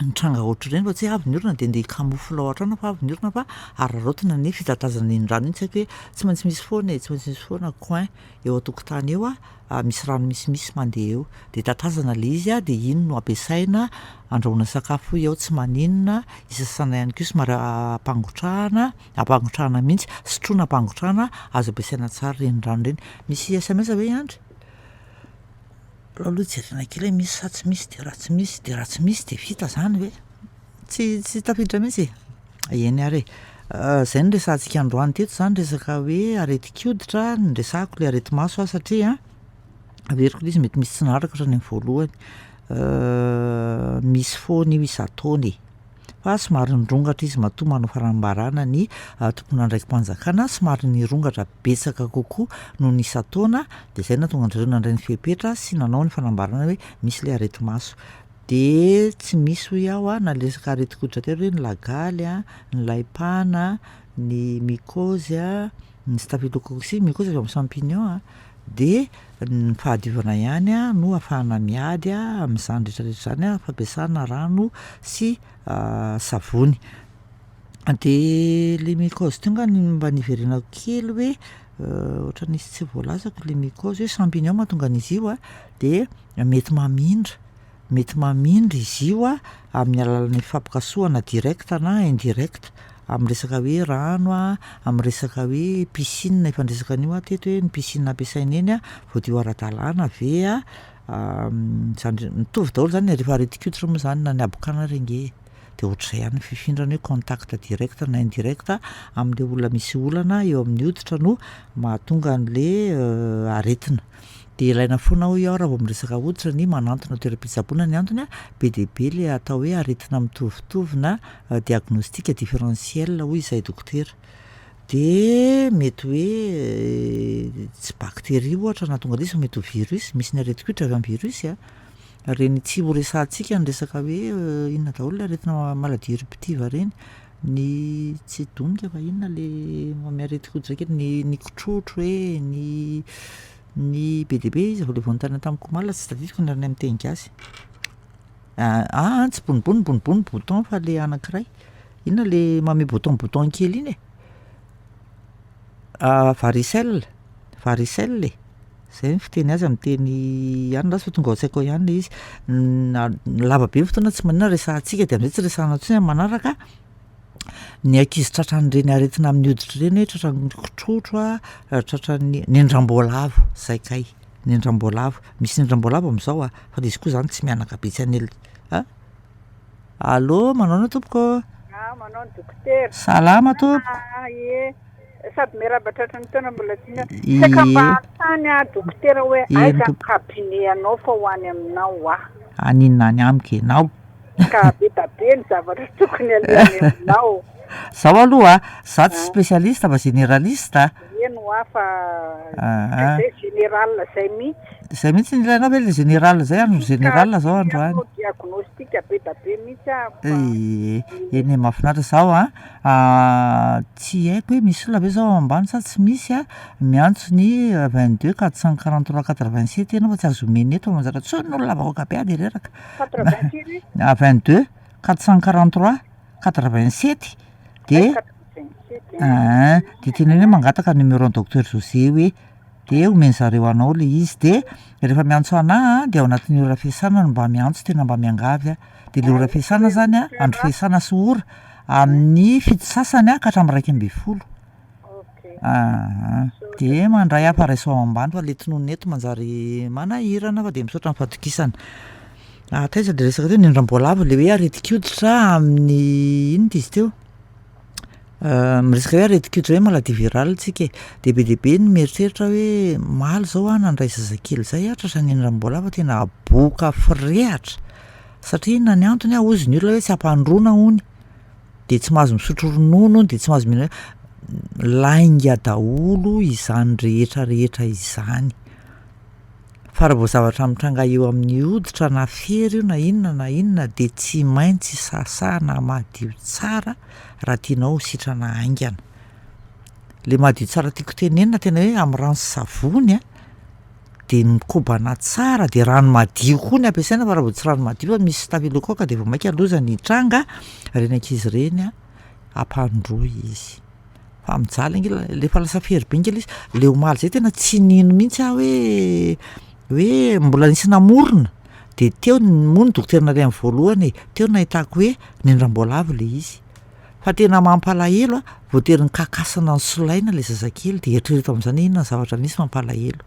ny tranga ohatr'ireny fa tsy hoe avy ny orana de andeha hikamofla ao an-trano fa avy ny orana fa araraotina ny fitatazana iny rano iny, tsy haiko hoe tsy maintsy misy foana e, tsy maintsy misy foana coin eo an-tokotany eo a misy rano misimisy mandeha eo de tatazana le izy a de iny no ampiasaina andrahoana sakafo eo tsy maninona, isasana ihany koa somary ampangotrahana, ampangotrahana mihitsy, sotroina ampangotrahana, azo ampiasaina tsara ireny rano ireny. Misy SMS ve i Andry? Aleo aloha jerena kely hoe misy sa tsy misy de raha tsy misy de raha tsy misy de vita zany ve? Tsy tsy tafiditra mihitsy e? Eny ary e. Zay no resahantsika androany teto zany resaka hoe aretin-koditra, noresahako le areti-maso aho satria averiko le izy mety misy tsy naharaka hatrany amin'ny voalohany, misy foana io isan-taona e, fa somary nirongatra izy matoa manao fanambarana ny tompon'andraiki-panjakana, somary nirongatra betsaka kokoa noho ny isan-taona de zay nahatonga an-dry zareo nandray ny fepetra sy nanao ny fanambarana hoe misy le areti-maso. De tsy misy hoy aho a na le resaka aretin-koditra teo hoe ny lagaly a, ny laim-pana, ny mycose a, ny staphylocoque, mycose avy amin'ny champignon a, de ny fahadiovana ihany a no ahafahana miady a amin'izany rehetrarehetra zany a, fampiasana rano sy savony. De le mycose teo nga no mba niverenako kely hoe ohatran'ny nisy tsy voalazako le mycose hoe champignon mahatonga an'izy io a, de mety mamindra, mety mamindra izy io a amin'ny alalan'ny fampikasohana direct na indirect, amin'ny resaka hoe rano a, amin'ny resaka hoe piscine, efa niresaka an'io aho teto hoe ny piscine ampiasaina eny a voadio ara-dalàna ve a. Zany mitovy daholo zany e, rehefa aretin-koditra moa zany na ny habokana ary ange e, de ohatr'izay ihany ny fifindrany hoe contact direct na indirect am'le olona misy olana eo amin'ny hoditra no mahatonga an'le aretina. De ilaina foana hoy aho raha vao miresaka hoditra ny manantona toeram-pitsaboana, ny antony a be dia be le atao hoe aretina mitovitovy na diagnostic différentiel hoy izahay dokotera. De mety hoe tsy bakteria ohatra no nahatonga an'izy fa mety ho virus, misy ny aretin-koditra avy amin'ny virus a, reny tsy ho resahantsika ny resaka hoe inona daholo le aretina maladie éruptive reny, ny tsy donika fa inona le manome aretin-koditra kely, ny ny kitrotro e, ny ny be dia be izy vao le vao nanontaniana tamiko omaly tsy tadidiko ny anarany amin'ny teny gasy. Aa tsy bonibony, bonibony bouton fa le anankiray, inona le manome bouton bouton kely iny e? Varicelle, varicelle e, zay ny fiteny azy amin'ny teny ihany lasa fa tonga ao an-tsaiko ao ihany le izy. Na- lava be ny fotoana tsy maninona resahantsika de am'zay tsy resahana intsony am'manaraka, ny ankizy tratran'ireny aretina amin'ny hoditra ireny hoe tratran'ny kitrotro a, tratran'ny nendram-boalavo, zay kay, nendram-boalavo, misy nendram-boalavo am'zao a, fa le izy koa zany tsy mihanaka be tsy an'ela a. Allô, manao ahoana tompoko?
Ah, manao ny dokotera.
Salama tompoko.
Ah, ie. Sady miarahaba tratry ny taona mbola tsy miasa. Saika mba hanontany aho dokotera hoe aiza ny cabinet anao fa ho any aminao aho.
Haninona any amiko ianao?
Ka be da be ny zavatra tokony aleha any aminao.
Zao aloha, za tsy spécialiste fa généraliste a.
Eny hoa fa zay général zay mihitsy.
Zay mihitsy ny ilainao ve le général zay andro général zao androany.
Atao diagnostic be da be mihitsy aho fa.
Ie, eny e mahafinaritra zao a, tsy haiko hoe misy olona ve zao ao ambany sa tsy misy a, miantso ny 22 443 87 ianao fa tsy azo omena eto fa manjary antsoin'ny olona vahoaka be aho de reraka.
80 firy?
22 443 87 de aa de teneno hoe mangataka numéro-n'ny docteur José hoe de omen zareo anao le izy de rehefa miantso anahy de ao anatin'ny ora fiasana no mba miantso tena mba miangavy aho de le ora fiasana zany a andro fiasana sy ora amin'ny fito sasany a ka hatramin'ny 11 aa de mandray aho fa raiso ao ambany fa le tononina eto manjary manahirana fa de misaotra ny fahatokisana. Taiza le resaka teo nendram-boalavo le hoe aretin-koditra amin'ny inona izy teo? Miresaka hoe aretin-koditra hoe maladie virale tsika e, de be dia be ny mieritreritra hoe omaly zao aho nandray zazakely zay aho tratran'ny nendram-boalavo tena boka firehatra satria inona ny antony a hozy ny olona hoe tsy ampandroana hony de tsy mahazo misotro ronono de tsy mahazo mihinana lainga daholo izany rehetra rehetra izany. Fa raha vao zavatra mitranga eo amin'ny hoditra na fery io na inona na inona de tsy maintsy sasana madio tsara raha tianao ho sitrana haingana. Le madio tsara tiako tenenina tena hoe amin'ny rano sy savony a, de mikobana tsara de rano madio koa ny ampiasaina fa raha vao tsy rano madio fa misy staphylocoque de vao mainka loza ny hitranga, ireny ankizy ireny a ampandroy izy. Fa mijaly ange le efa lasa fery be ange le izy, le omaly zay tena tsy nino mihitsy aho hoe hoe mbola nisy namorona de teo moa ny dokotera naleha amin'ny voalohany e, teo no nahitako hoe nendram-boalavo le izy. Fa tena mampalahelo a, voatery nikakasana nosolaina le zazakely de eritrereto amin'izany hoe inona ny zavatra misy mampalahelo.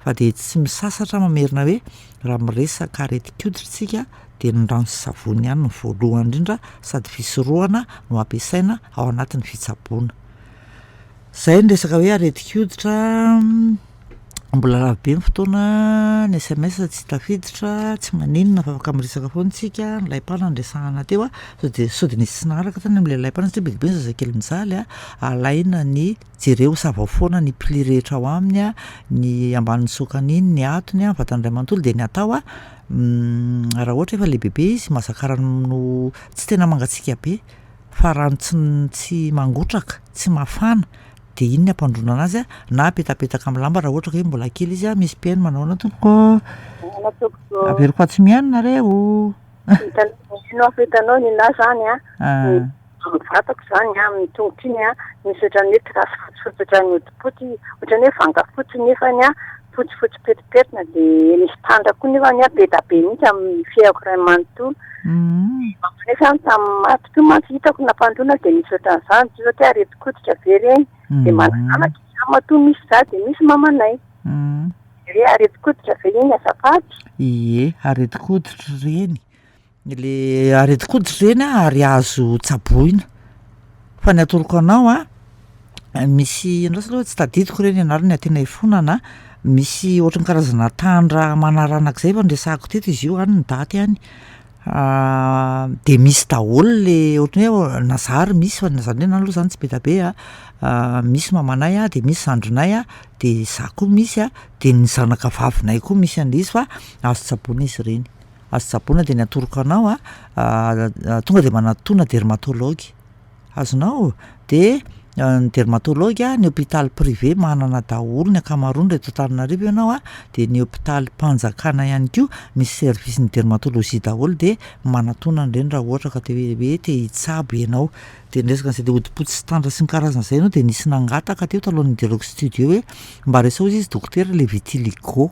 Fa de tsy misasatra mamerina hoe raha miresaka aretin-koditra tsika de ny rano sy savony ihany no voalohany indrindra sady fisorohana no ampiasaina ao anatin'ny fitsaboana. Zay ny resaka hoe aretin-koditra, mbola lava be ny fotoana, ny SMS tsy tafiditra, tsy maninona fa afaka miresaka foana tsika, ny laim-pana no resahana teo a, sao de sao de nisy tsy naharaka zany am'le laim-pana satria be dia be ny zazakely mijaly a, alaina ny jereo savao foana ny pli rehetra ao aminy a, ny ambanin'ny sokany iny, ny atony a, ny vatany iray manontolo de ny atao a raha ohatra efa lehibebe izy mahazaka rano tsy tena mangatsiaka be fa rano tsy tsy mangotraka, tsy mafana de iny ny ampandroana anazy a na apetapetaka amin'ny lamba raha ohatra ka hoe mbola kely izy a, misy mpihaino manao ahoana tompoko?
Ahoana tompoko?
Averiko fa tsy mihaino nareo.
Hitanao aho fa hitanao ny anahy zany a, ny vatako zany a, amin'ny tongotra iny a, misy ohatran'ny hoe trace fotsifotsy ohatran'ny hodi-potsy, ohatran'ny hoe vanga fotsy nefany a, fotsifotsy petipetina de misy tandra koa nefany a, be da be mihitsy amin'ny fehako iray manontolo. Nefa tamin'ny maty koa mantsy hitako nampandroana de misy ohatran'izany, tsy hoe aretin-koditra ve ireny, de manana anaka izy matoa misy za de misy mamanay. Hoe aretin-koditra ve iny azafady?
Ie, aretin-koditra ireny. Le aretin-koditra ireny a ary azo tsaboina. Fa ny atoroko anao a, misy andraso aloha tsy tadidiko re ny anarany tena ifonana a, misy ohatran'ny karazana tandra manaranaka zay efa noresahako teto izy io any ny daty any, de misy daholo le ohatran'ny hoe na za ary misy fa na zany hoe na aloha zany tsy be dia be a, misy mamanay a, de misy zandrinay a, de za koa misy a, de ny zanaka vavinay koa misy an'le izy fa azo tsaboina izy ireny, azo tsaboina de ny atoroko anao a, tonga de manatòna dermatologue, azonao? De ny dermatologue a, ny hôpital privé manana daholo ny ankamaroany raha eto Antananarivo ianao a, de ny hôpitalim-panjakana ihany koa misy service-n'ny dermatologie daholo de manatòna an'ireny raha ohatra ka te hoe te hitsabo ianao. De ny resaka an'zay le hodi-potsy sy tandra sy ny karazan'izay aloha de nisy nangataka teo talohan'ny nidirako studio hoe mba resaho hozy izy dokotera le vitiligo,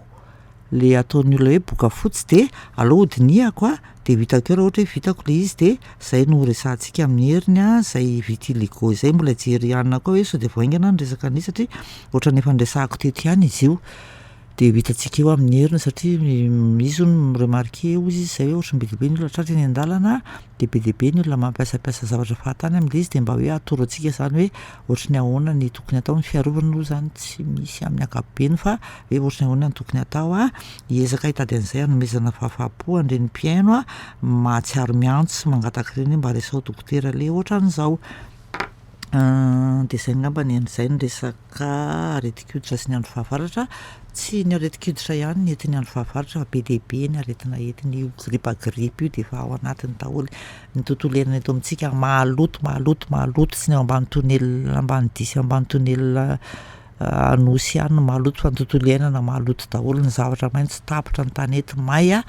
le ataon'ny olona hoe boka fotsy de aleo hodinihako a de ho hitako eo raha ohatra hoe vitako le izy de zay no resahantsika amin'ny heriny a, zay vitiligo zay mbola hijery hanina koa hoe sao de vao haingana ny resaka an'izy satria ohatran'ny efa noresahako teto ihany izy io. De ho hitantsika eo amin'ny heriny satria izy hono mi-remarquer hozy izy zay hoe ohatran'ny be dia be ny olona tratra eny an-dàlana de be dia be ny olona mampiasampiasa zavatra fahatany am'le izy de mba hoe atoro antsika zany hoe ohatry ny ahoana ny tokony atao, ny fiarovana aloha zany tsy misy amin'ny ankapobeny fa hoe ohatry ny ahoana ny tokony atao a, hiezaka hitady an'izay hanomezana fahafaham-po an'ireny mpihaino a mahatsiaro miantso sy mangataka ireny hoe mba resaho dokotera le ohatran'izao. De zay angambany an'izay ny resaka aretin-koditra sy ny andro fahavaratra. Tsy ny aretin-koditra ihany ny entin'ny andro fahavaratra fa be dia be ny aretina entiny io gripa gripa io de efa ao anatiny daholo. Ny tontolo iainana eto amintsika maloto maloto maloto tsy ny ao ambany tonelina ambany sy ambany tonelina Anosy ihany no maloto fa ny tontolo iainana maloto daholo, ny zavatra maitso tapitra, ny tanety may a,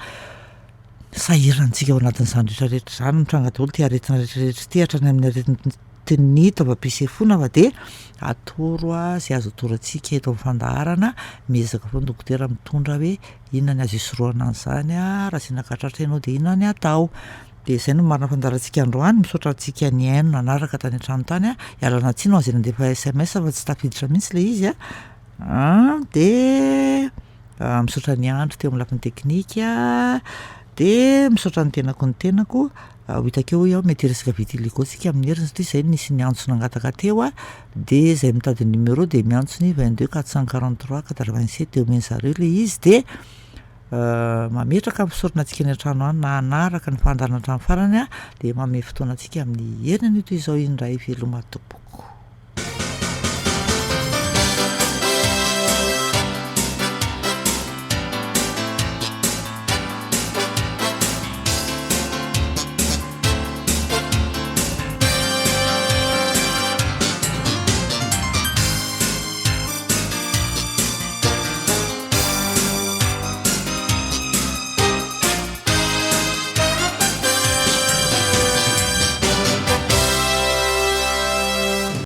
sahirana antsika ao anatin'izany rehetrarehetra izany, mitranga daholo ity aretina rehetrarehetra ity hatrany amin'ny aretin'ny taovam-pisefoana fa de atoro a zay azo atoro antsika eto amin'ny fandaharana, miezaka foana dokotera mitondra hoe inona ny azo isorohana an'izany a, raha sendra ka tratra ianao de inona ny atao. De zay no marina fandaharantsika androany, misaotra antsika nihaino nanaraka tany an-trano tany a, ialana tsiny ho an'izay nandefa SMS fa tsy tafiditra mihitsy le izy a, de misaotra ny Andry teo amin'ny lafiny teknika, de misaotra ny tenako ny tenako, ho hitako eo hoy aho mety hiresaka vitiligo tsika amin'ny heriny satria zay nisy niantso nangataka teo a, de zay mitady numéro de miantso ny 22 443 87 de omen'ny zareo le izy de mametraka ny fisaorana antsika any an-trano any nanaraka ny fandaharana hatramin'ny farany a, de manome fotoana antsika amin'ny heriny anio toy izao indray veloma tompoko.